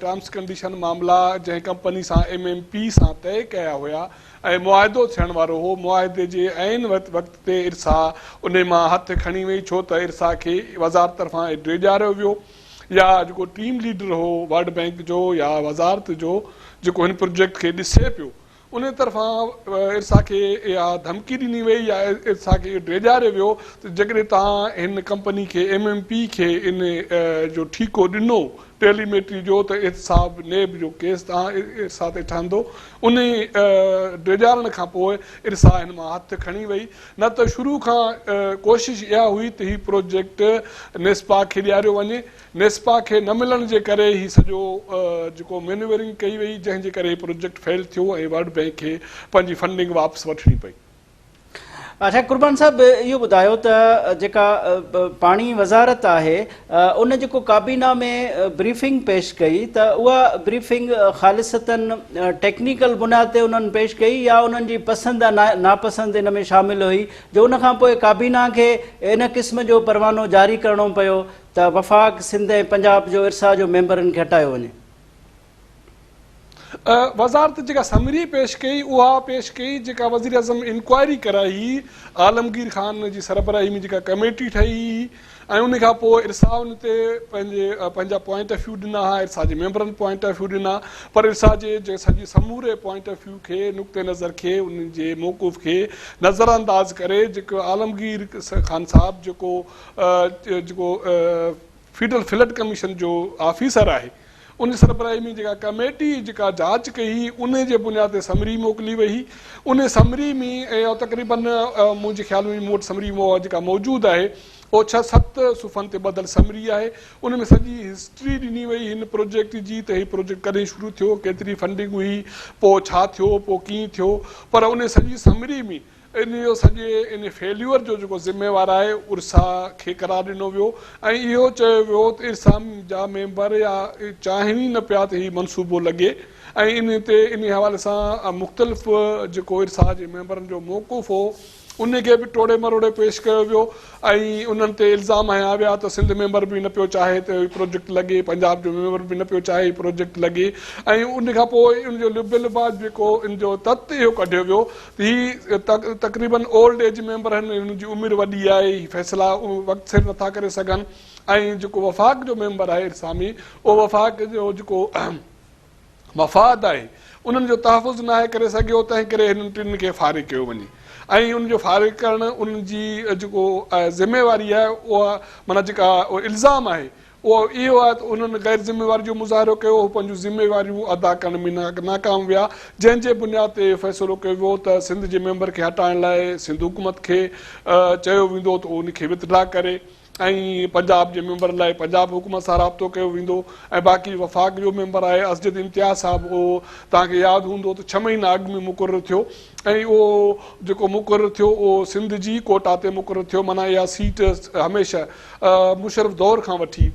ٽرمس ڪنڊيشن معاملا جنهن ڪمپني سان ايم ايم پي سان طئي ڪيا هيا ۽ معاهدو ٿيڻ وارو هو معاهدي جي عين وقت تي ارسا انهي مان هٿ کڻي وئي ڇو ته ارسا کي وزارت طرفان ڊيڄاريو ويو يا جيڪو ٽيم ليڊر هو ورلڊ بئنڪ جو يا وزارت جو جيڪو هن پروجيڪٽ کي ڏسي پيو ان طرفان ارسا کي اها ڌمڪي ڏني وئي يا ارسا کي اهو ڊيڄاريو ويو ته جيڪڏهن توهان هن ڪمپني کي ايم ايم پي کي ان جو ٺيڪو ڏنو ٽيلي ميٽري جو ته احتساب نيب جو ڪيس توهان ارسا تي ٺهندو ان ڊيڄارڻ کان پوء ارسا هن مان هٿ کڻي وئي نه ته شروع کان ڪوشش اها هئي ته هي پروجيڪٽ نيسپا کي ڏياريو وڃي، نيسپا کي نه ملڻ جي ڪري هي سڄو جيڪو مينوئرنگ ڪئي وئي جنهن جي ڪري هي پروجيڪٽ فيل ٿيو ۽ ورلڊ بئنڪ کي پنهنجي فنڊنگ واپس وٺڻي پئي. اڇا قربان صاحب اهو ٻڌايو ته جيڪا پاڻي وزارت آهي ان جيڪو ڪابينا ۾ بريفنگ پيش ڪئي ته اها بريفنگ خالصتاً ٽيڪنيڪل بنياد تي انهن پيش ڪئي يا انهن جي پسند ناپسند ان ۾ شامل هئي جو ان کان پوء ڪابينا کي ان قسم جو پروانو جاري ڪرڻو پيو ته وفاق سنڌ ۽ پنجاب جو ارسا جو ميمبرن کي هٽايو وڃي. وزارت جيڪا سمري پيش ڪئي اها پيش ڪئي جيڪا وزيراعظم انڪوائري ڪرائي هئي عالمگير خان جي سربراهي ۾ جيڪا ڪميٽي ٺهي هئي ۽ ان کان پوء ارسا ان تي پنهنجي پنهنجا پوائنٽ آف ويو ڏنا ها ارسا جي ميمبرن پوائنٽ آف ويو ڏنا پر ارسا جي جي سڄي سموري پوائنٽ آف ويو کي نقطه نظر کي ان جي موقف کي نظر انداز ڪري جيڪو عالمگير خان صاحب جيڪو جيڪو فيڊرل فلڊ ڪميشن جو آفيسر آهي ان جي سربراهي ۾ جيڪا ڪميٽي جيڪا جاچ ڪئي هئي ان جي بنياد تي سمري موڪلي وئي هئي ان سمري ۾ اها تقريبن منهنجي خيال ۾ مون وٽ سمري جيڪا موجود آهي اهو ڇهه ست صفحن تي ٻڌل سمري آهي ان ۾ سڄي هسٽري ڏني وئي هن پروجيڪٽ جي ته هي پروجيڪٽ ڪڏهن شروع ٿيو ڪيتري فنڊنگ هئي پوء ڇا ٿيو پوء ڪيئن ٿيو پر ان سڄي سمري ۾ ان جو سڄي ان فيليور جو جيڪو ذميوار آهي ارسا کي قرار ڏنو ويو ۽ اهو چيو ويو ته ارسا جا ميمبر يا چاهين ئي نه پيا ته هي منصوبو لڳي ۽ ان تي انهي حوالي سان مختلف جيڪو ارسا جي ميمبرن جو موقف هو ان کي به ٽوڙي مروڙي پيش ڪيو ويو ۽ انهن تي الزام هنيا ويا ته سنڌ ميمبر به نه پيو چاهي ته هي پروجيڪٽ لڳي، پنجاب جو ميمبر به نه پيو چاهي هي پروجيڪٽ لڳي ۽ ان کان پوء ان جو لب لباس جيڪو ان جو تت اهو ڪڍيو ويو ته هي تقريبن اولڊ ايج ميمبر آهن انهن جي عمر وڏي آهي هي فيصلا وقت سر نٿا ڪري سگهن ۽ جيڪو وفاق جو ميمبر آهي ارسامي اهو وفاق جو جيڪو مفاد آهي انهن جو تحفظ ناهي ڪري سگهيو تنهن ڪري هنن ٽن کي فارغ ڪيو وڃي ۽ ان جو فارغ ڪرڻ انهن جي جيڪو ذميواري آهي اها معنيٰ جيڪا الزام آهي اهو اهو آهي ته انهن غير ذميواري جو مظاهرو ڪيو هو پنهنجون ذميواريون ادا ڪرڻ ۾ ناڪام ويا جنهن جي بنياد تي اهو فيصلو ڪيو ويو ته سنڌ جي ميمبر کي هٽائڻ لاء سنڌ حڪومت کي چيو ويندو ته ان کي وٿڊرا ڪري ۽ پنجاب جي ميمبر لاء پنجاب حڪومت سان رابطو ڪيو ويندو ۽ باقي وفاق جو ميمبر آهي اسجد امتياز صاحب اهو توهان کي ياد هوندو ته ڇهه مهينا اڳ ۾ مقرر ٿيو ۽ اهو جيڪو مقرر ٿيو اهو سنڌ جي ڪوٽا تي مقرر ٿيو معنيٰ اها سيٽ هميشه مشرف دور کان وٺي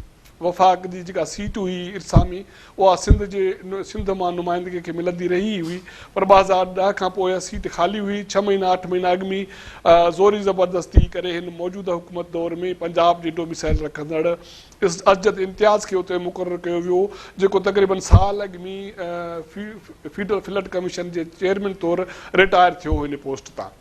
وفاق جي جيڪا سيٽ هئي ارسا ۾ اها سنڌ جي سنڌ مان نمائندگي کي ملندي رهي هئي پر 2010 کان پوء اها سيٽ خالي هئي ڇهه مهينا اٺ مهينا اڳ ۾ زوري زبردستي ڪري هن موجوده حڪومت دور ۾ پنجاب جي ڊوميسائل رکندڙ اسجد امتياز کي اتي مقرر ڪيو ويو جيڪو تقريبن سال اڳ ۾ فيڊرل فلڊ ڪميشن جي چيئرمين طور رٽائر ٿيو هو ان پوسٽ تان.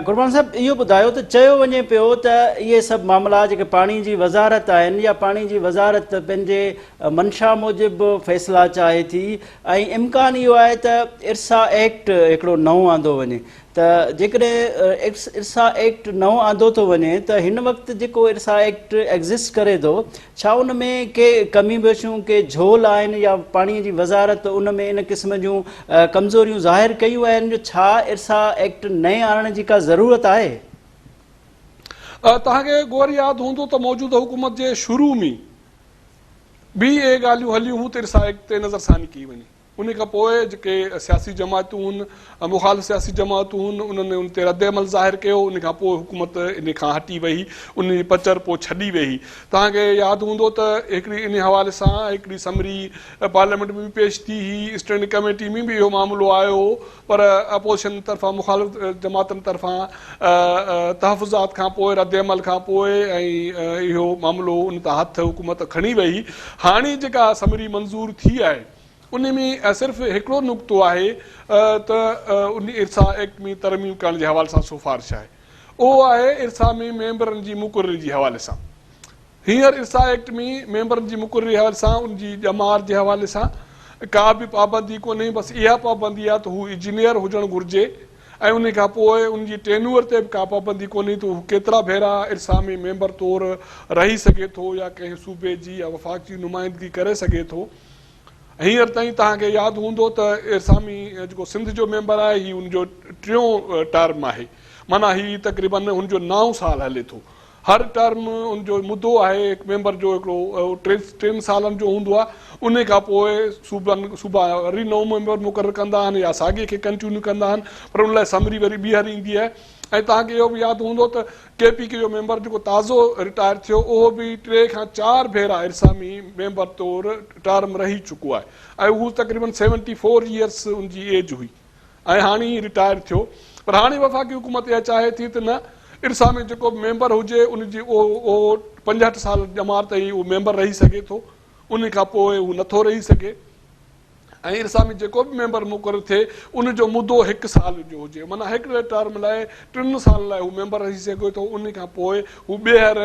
قربان صاحب اهو ٻڌايو ته چيو وڃي پيو ته اهي سڀ معاملا جيڪي پاڻي جي وزارت آهن يا پاڻي جي وزارت پنهنجي منشا موجب فيصلا چاهي ٿي ۽ امڪان اهو آهي ته ارسا ايڪٽ هڪڙو نئون آندو وڃي ته جيڪڏهن ارسا ايڪٽ نئون آندو ٿو وڃي ته هن وقت جيڪو ارسا ايڪٽ ايگزسٽ ڪري ٿو ڇا ان ۾ ڪي ڪميون بيشيون ڪي جهول آهن يا پاڻي جي وزارت ان ۾ ان قسم جون ڪمزوريون ظاهر ڪيون آهن جو ڇا ارسا ايڪٽ نئين آڻڻ جي ڪا ضرورت آهي؟ توهان کي گوهر ياد هوندو ته موجوده حڪومت جي شروع ۾ به اهي ڳالهيون هليون هيون ته ارسا ايڪٽ تي نظرثاني ڪئي وڃي. انهي کان پوء جيڪي سياسي جماعتون هن، مخالف سياسي جماعتون هن، انهن ان تي رد عمل ظاهر ڪيو، انهي کان پوء حڪومت انهي کان هٽي ويئي، انهي جي پچر پوء ڇڏي ويئي. توهان کي ياد هوندو ته هڪڙي انهي حوالي سان هڪڙي سمري پارليامينٽ ۾ به پيش ٿي هئي، اسٽينڊنگ ڪميٽي ۾ به اهو معاملو آيو هو، پر اپوزيشن طرفان مخالف جماعتن طرفان تحفظات کان پوء رد عمل کان پوء ۽ اهو معاملو ان تان هٿ حڪومت کڻي ويئي. هاڻي جيڪا سمري منظور ٿي آهي، ان ۾ صرف هڪڙو نقطو آهي ته ان ارسا ايڪٽ ۾ ترميم ڪرڻ جي حوالي سان سفارش آهي. اهو آهي ارسا ۾ ميمبرن جي مقرري جي حوالي سان. هينئر ارسا ايڪٽ ۾ ميمبرن جي مقرري جي حوالي سان ان جي ڄمار جي حوالي سان ڪا به پابندي ڪونهي بس اها پابندي آهي ته هو انجنيئر هجڻ گهرجي ۽ ان کان پوء ان جي ٽينوئر تي به ڪا پابندي ڪونهي ته هو ڪيترا ڀيرا ارسا ۾ ميمبر طور رهي سگهي ٿو يا ڪنهن صوبي جي يا وفاق جي نمائندگي ڪري سگهي ٿو. هينئر تائين توهان کي ياد هوندو ته ارسامي جيڪو سنڌ جو ميمبر آهي هي ان جو ٽيون ٽرم آهي معنيٰ هي تقريبن هن جو نائون سال هلي ٿو هر ٽرم ان جو مدو آهي هڪ ميمبر جو هڪڙو ٽن سالن جو هوندو آهي ان کان پوء صوبن صوبا وري نئون ميمبر مقرر ڪندا آهن يا ساڳي کي ڪنٽينيو ڪندا آهن پر ان لاء سمري وري ٻيهر ايندي آهي ۽ توهان کي اهو به ياد هوندو ته ڪي پي ڪي جو ميمبر جيڪو تازو رٽائر ٿيو اهو به ٽي کان چار ڀيرا ارسا ۾ ميمبر طور ٽرم رهي چڪو آهي ۽ هو تقريبن سيونٽي فور ايئرس ان جي ايج هئي ۽ هاڻي ئي رٽائر ٿيو پر هاڻي وفاقي حڪومت اها چاهي ٿي ته نه ارسا ۾ جيڪو به ميمبر هجي ان جي اهو 65 سال ڄمار تائين اهو ميمبر رهي سگهي ٿو ان کان پوء هو نٿو رهي سگهي. ۽ ارسا ۾ جيڪو به ميمبر مقرر ٿئي ان جو مدو هڪ سال جو هجي معنيٰ هڪڙي ٽرم لاء ٽن سالن لاء هو ميمبر رهي سگهي ٿو ان کان پوء هو ٻيهر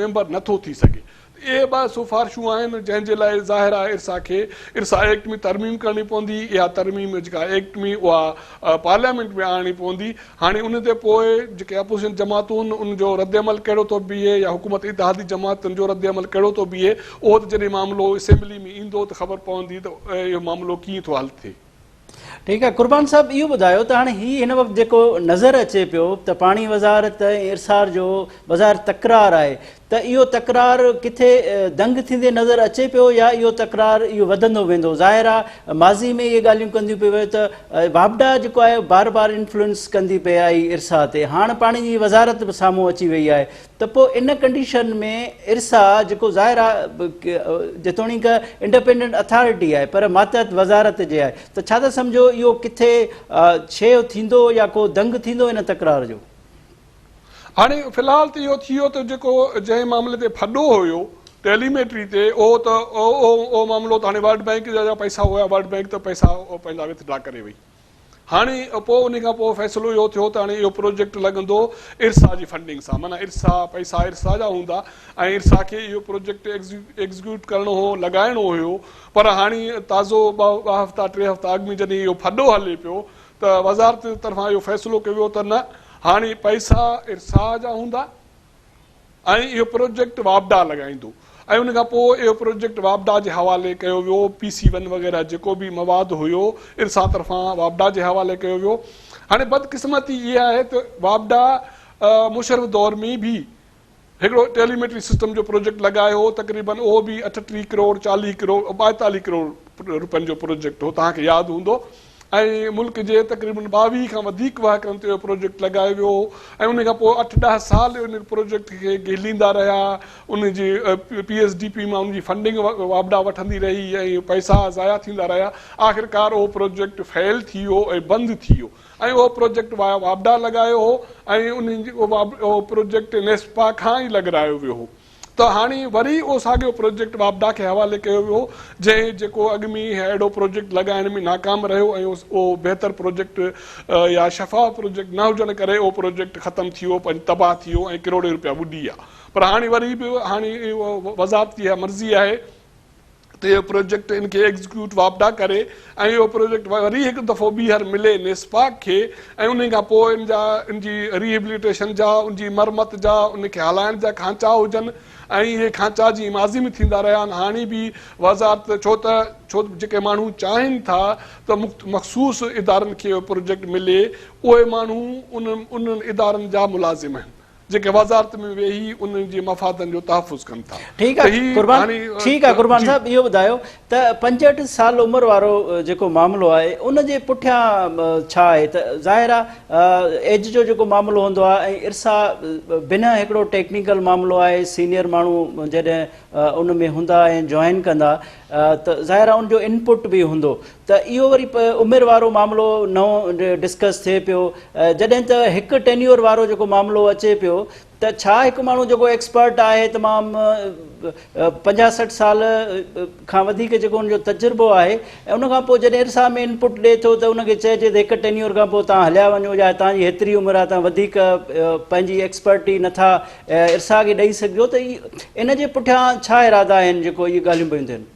ميمبر نٿو ٿي سگهي ته اهي ٻه سفارشون آهن جنهن جي لاء ظاهر آهي ارسا کي ارسا ايڪٽ ۾ ترميم ڪرڻي پوندي اها ترميم جيڪا ايڪٽ ۾ اها پارليامينٽ ۾ آڻڻي پوندي هاڻي ان تي پوء جيڪي اپوزيشن جماعتون ان جو ردعمل ڪهڙو ٿو بيهي يا حڪومت اتحادي جماعتن جو ردعمل ڪهڙو ٿو بيهي اهو ته جڏهن معاملو اسيمبلي ۾ ايندو ته خبر پوندي ته اهو معاملو ڪيئن ٿو حل ٿئي. ٺيڪ آهي قربان صاحب اهو ٻڌايو ته هاڻي هي هن وقت جيڪو نظر اچي پيو ته پاڻي وزارت ۽ ارسار جو بظاهر تڪرار آهي ته اهو تڪرار ڪٿي دنگ ٿيندي نظر اچي پيو يا اهو تڪرار اهو وڌندو ويندو؟ ظاهر آ ماضي ۾ اهي ڳالهيون ڪنديون پئي ويون ته واپڊا جيڪو آهي بار بار انفلوئنس ڪندي پئي آئي ارسا تي هاڻ پاڻي جي وزارت به سامهون اچي وئي آهي ته پوء ان ڪنڊيشن ۾ ارسا جيڪو ظاهر آ جيتوڻيڪ انڊپينڊنٽ اٿارٽي آهي پر ماتحت وزارت جي آهي ته ڇا ٿا سمجهو اهو ڪٿي ڇيهه ٿيندو يا ڪو دنگ ٿيندو ان تڪرار جو؟ هاڻي في الحال ته اهو ٿي ويو ته جيڪو جنهن معاملي تي ڦڏو هيو ٽيليميٽري تي اهو ته اهو معاملو ته هاڻي ورلڊ بئنڪ جا جا پئسا هيا ورلڊ بئنڪ ته پئسا پنهنجا وٿڊرا ڪري وئي هاڻي پوء ان کان پوء فيصلو اهو ٿيو ته هاڻي اهو پروجيڪٽ لڳندو ارسا جي فنڊنگ سان معنيٰ ارسا پئسا ارسا جا هوندا ۽ ارسا کي اهو پروجيڪٽ ايگزيڪيوٽ ڪرڻو هو لڳائڻو هيو پر هاڻي تازو ٻه هفتا ٽي هفتا اڳ ۾ جڏهن اهو ڦڏو هلي پيو ته وزارت طرفان اهو فيصلو ڪيو ويو ته نه هاڻي پئسا ارسا جا هوندا ۽ اهو پروجيڪٽ واپڊا لڳائيندو ۽ ان کان پوء اهو پروجيڪٽ واپڊا جي حوالي ڪيو ويو پي سي ون وغيره جيڪو به مواد هيو ارسا طرفان واپڊا جي حوالي ڪيو ويو هاڻي بدقسمتي اها آهي ته واپڊا مشرف دور ۾ به هڪڙو ٽيليميٽري سسٽم جو پروجيڪٽ لڳايو هو تقريبن اهو به 38 ڪروڙ 40 ڪروڙ 42 ڪروڙ روپين جو پروجيڪٽ هو توهان کي ياد هوندو ۽ ملڪ جي تقريبن 22 کان وڌيڪ وهڪرن تي اهو پروجيڪٽ لڳايو ويو هو ۽ ان کان پوء اٺ ڏهه سال ان پروجيڪٽ کي گهليندا رهيا، ان جي پي ايس ڊي پي مان ان جي فنڊنگ واپڊا وٺندي رهي ۽ پئسا ضايع ٿيندا رهيا، آخرڪار اهو پروجيڪٽ فيل ٿي ويو ۽ بند ٿي ويو ۽ اهو پروجيڪٽ واپڊا لڳايو هو ۽ ان اهو پروجيڪٽ نيسپا کان ئي لڳرايو ويو هو. ته هاڻي وري اهو ساڳيو پروجيڪٽ واپڊا کي حوالي ڪيو ويو جنهن جيڪو اڳ ۾ ئي اهڙو پروجيڪٽ لڳائڻ ۾ ناڪام رهيو ۽ اهو بهتر پروجيڪٽ يا شفاف پروجيڪٽ نه هجڻ ڪري اهو پروجيڪٽ ختم ٿي ويو پنهنجي تباهه ٿي ويو ۽ ڪروڙين روپيا ٻڏي ويا پر هاڻي وري به هاڻي وزارت جي اها مرضي آهي ته اهو پروجيڪٽ ان کي ايگزيڪيوٽ واپڊا ڪري ۽ اهو پروجيڪٽ وري هڪ دفعو ٻيهر ملي نيسپاڪ کي ۽ انهي کان پوء ان جا ان جي ريهبليٽيشن جا ان جي مرمت جا ان کي هلائڻ جا کانچا هجن ۽ اهي کانچا جيئن ماضي ۾ ٿيندا رهيا آهن هاڻي به وزارت ڇو ته ڇو ته جيڪي ماڻهو چاهين ٿا ته مخصوص ادارن کي اهو پروجيڪٽ ملي اهي ماڻهو انهن انهن ادارن جا ملازم آهن. جيڪي وزارت ۾ ويهي انهن جي مفادن جو تحفظ ڪن ٿا ٺيڪ آ ته هي قربان هاڻي ٺيڪ آ قربان جي. صاحب اهو ٻڌايو ته 65 سال عمر وارو جيڪو معاملو آهي ان جي پٺيان ڇا آهي ته ظاهر آ ايج جو جيڪو معاملو هوندو آ ۽ ارسا بنهه هڪڙو ٽيڪنيڪل معاملو آهي سينيئر ماڻهو جڏهن ان ۾ هوندا ۽ جوائن ڪندا ته ظاهر آ ان جو انپٽ به هوندو ته اهو وري عمر وارو معاملو نئون ڊسڪس ٿئي پيو جڏهن ته هڪ ٽينيور وارو جيڪو معاملو اچي پيو ته ڇا هڪ ماڻهو جيڪو ايڪسپرٽ آهي تمام 50 60 سال کان وڌيڪ جيڪو ان جو تجربو آهي ۽ ان کان پوء جڏهن ارسا ۾ انپٽ ڏئي ٿو ته ان کي چئجي ته هڪ ٽينيور کان پوء توهان هليا وڃو يا توهان جي هيتري عمر آهي توهان وڌيڪ پنهنجي ايڪسپرٽي نٿا ارسا کي ڏئي سگهجو ته ان جي پٺيان ڇا ارادا آهن جيڪو اهي ڳالهيون پيون ٿين؟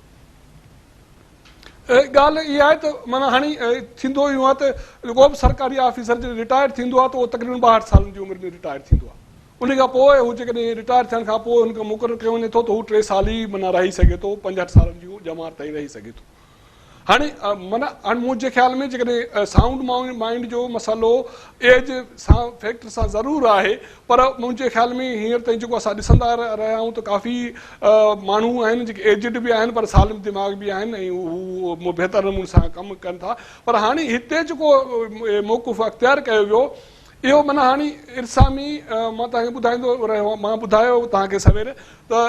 ڳالهه اها آهي ته معنيٰ هاڻي ٿيندو اهو آهي ته ڪو به سرڪاري آفيسر جڏهن رٽائر ٿيندو آهي ته اهو تقريبن 62 سالن جي عمر ۾ رٽائر ٿيندو آهي ان کان پوء هو جيڪڏهن رٽائر ٿيڻ کان پوء هن کي مقرر ڪيو وڃي ٿو ته هو 3 سال ئي معنيٰ رهي سگهي ٿو 65 سالن جي ڄمار تائين رهي سگهي ٿو هاڻي معنيٰ هاڻي منهنجي خيال ۾ جيڪڏهن سائونڊ مائنڊ جو مسئلو ايج سان فيڪٽر سان ضرور آهي پر منهنجي خيال ۾ هينئر تائين جيڪو اسان ڏسندا رهيا آهيون ته ڪافي ماڻهو آهن جيڪي ايجڊ به آهن پر سالم دماغ به آهن ۽ هو بهتر نموني سان ڪم ڪن ٿا پر هاڻي هتي جيڪو موقف اختيار ڪيو ويو اهو معنيٰ هاڻي ارسا ۾ مان توهان کي ٻڌائيندو رهيو مان ٻڌايو توهان کي سوير ته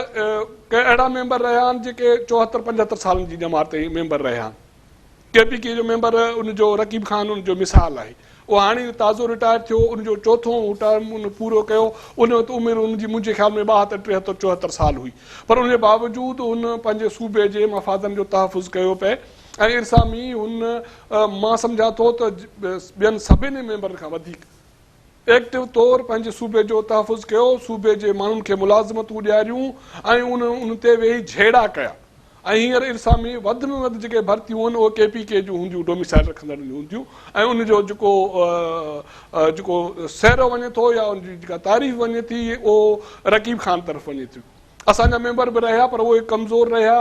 ڪي اهڙا ميمبر رهيا آهن جيڪي 74 75 سالن جي ڄمار تائين ميمبر رهيا آهن. ڪي پي ڪي جو ميمبر ان جو رقيب خان ان جو مثال آهي. اهو هاڻي تازو رٽائر ٿيو ان جو چوٿون ٽرم ان پورو ڪيو ان وقت عمر ان جي منهنجي خيال ۾ 72 73 74 سال هئي پر ان جي باوجود هن پنهنجي صوبي جي مفادن جو تحفظ ڪيو پئي ۽ ارسا ۾ هن مان سمجهان ٿو ته ٻين سڀني ميمبرن کان وڌيڪ ايڪٽو طور پنهنجي صوبي جو تحفظ ڪيو، صوبي جي ماڻهن کي ملازمتون ڏياريون ۽ ان ان تي ويهي جهيڙا ڪيا ۽ هينئر ارسا ۾ وڌ ۾ وڌ جيڪي ڀرتيون آهن اهي ڪي پي ڪي جون هونديون ڊوميسائل رکندڙن جون هونديون ۽ ان جو جيڪو جيڪو سهرو وڃي ٿو يا ان جي جيڪا تعريف وڃي ٿي اهو رقيب خان طرف وڃي ٿي. اسان جا ميمبر به رهيا پر اهي ڪمزور رهيا،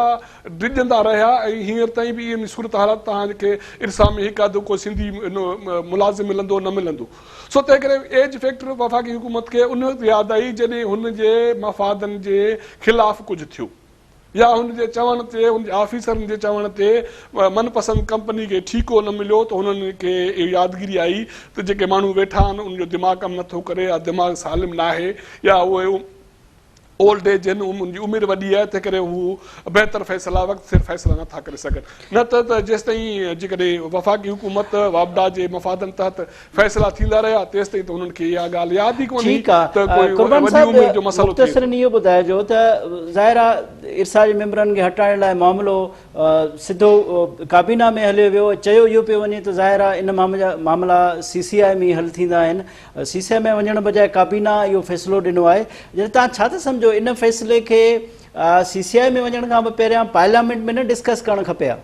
ڊڄندا رهيا ۽ هينئر تائين به اها صورتحال آهي ته توهان کي ارسا ۾ هڪ اڌ ڪو سنڌي ملازم ملندو نه ملندو. سو تنهن ڪري ايج فيڪٽر وفاقي حڪومت کي ان وقت ياد آئي جڏهن هن جي مفادن جي خلاف ڪجهه ٿيو يا هن جي چوڻ تي هن جي آفيسرن جي چوڻ تي من پسند ڪمپني کي ٺيڪو نه مليو ته هنن کي اهو يادگيري آئي ته جيڪي ماڻهو ويٺا آهن انهن جو دماغ ڪم نٿو ڪري يا دماغ سالم ناهي يا اهي اولڊ ايج آهن، انهن جي عمر وڏي آهي، تنهن ڪري هو بهتر فيصلا وقت سر فيصلا نه ٿا ڪري سگهن. نه ته ته جيستائين جيڪڏهن وفاقي حڪومت واپڊا جي مفادن تحت فيصلا ٿيندا رهيا تيستائين ته هنن کي اها ڳالهه ياد ئي ڪونهي ٺيڪ آ ته ڪوئي قربان وڏي صاحب عمر جو مسئلو ٿئي ٿو. مختصرن اهو ٻڌائجو ته ظاهر آ ارسا جي ميمبرن کي هٽائڻ لاء معاملو سڌو ڪابينا ۾ هليو ويو ۽ چيو اهو پيو وڃي ته ظاهر آ ان معاملا سي سي آء ۾ حل ٿيندا آهن سي سي آء ۾ وڃڻ بجاء ڪابينا اهو فيصلو ڏنو آهي جڏهن توهان ڇا ٿا سمجهو ان فيصلي کي سي سي آء ۾ وڃڻ کان به پهريان پارليامينٽ ۾ نه ڊسڪس ڪرڻ کپي ها؟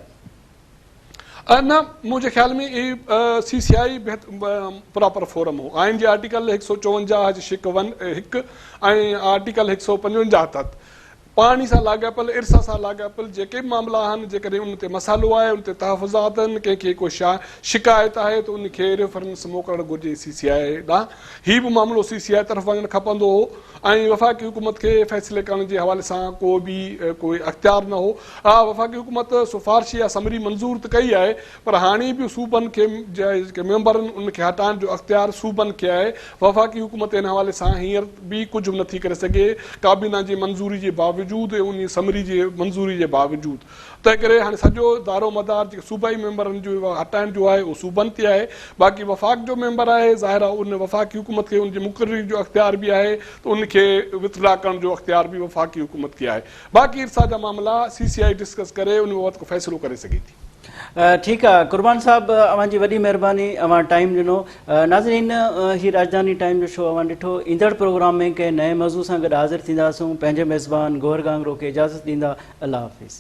نه منهنجي خيال ۾ هي سي سي آء پراپر فورم هو آئين جي آرٽيڪل 154 جي شق 1 ۽ آرٽيڪل 155 تحت. پاڻي سان لاڳاپيل، ارسا سان لاڳاپيل جيڪي به معاملا آهن، جيڪڏهن ان تي مسئلو آهي، ان تي تحفظات آهن، ڪنهن کي ڪو شڪايت آهي ته ان کي ريفرنس موڪلڻ گهرجي سي سي آء ڏانهن. هي به معاملو سي سي آء طرف وڃڻ کپندو هو ۽ وفاقي حڪومت کي فيصلي ڪرڻ جي حوالي سان ڪو به ڪوئي اختيار نه هو. ها وفاقي حڪومت سفارشي يا سمري منظور ته ڪئي آهي پر هاڻي به صوبن کي جيڪي ميمبر آهن ان کي هٽائڻ جو اختيار صوبن کي آهي، وفاقي حڪومت ان حوالي سان هينئر به ڪجهه به نٿي ڪري سگهي، ڪابينا جي منظوري جي باوجود ۽ انهي سمري جي منظوري جي باوجود. تنهنڪري هاڻي سڄو دارومدار جيڪي صوبائي ميمبرن جو هٽائڻ جو آهي اهو صوبن تي آهي، باقي وفاق جو ميمبر آهي ظاهر آهي ان وفاقي حڪومت کي ان جي مقرري جو اختيار به آهي ته ان کي وٿڊرا ڪرڻ جو اختيار به وفاقي حڪومت کي آهي. باقي ارسا جا معاملا سي سي آء ڊسڪس ڪري ان بابت ڪو فيصلو ڪري سگهي ٿي. ٺيڪ آ قربان صاحب اوهان جي وڏي مهرباني اوهان ٽائيم ڏنو ناظرين هي راڄڌاني ٽائيم جو شو اوهان ڏٺو ايندڙ پروگرام ۾ ڪنهن نئين موضوع سان گڏ حاضر ٿينداسون پنهنجي ميزبان گوهر گانگرو کي اجازت ڏيندا الله حافظ.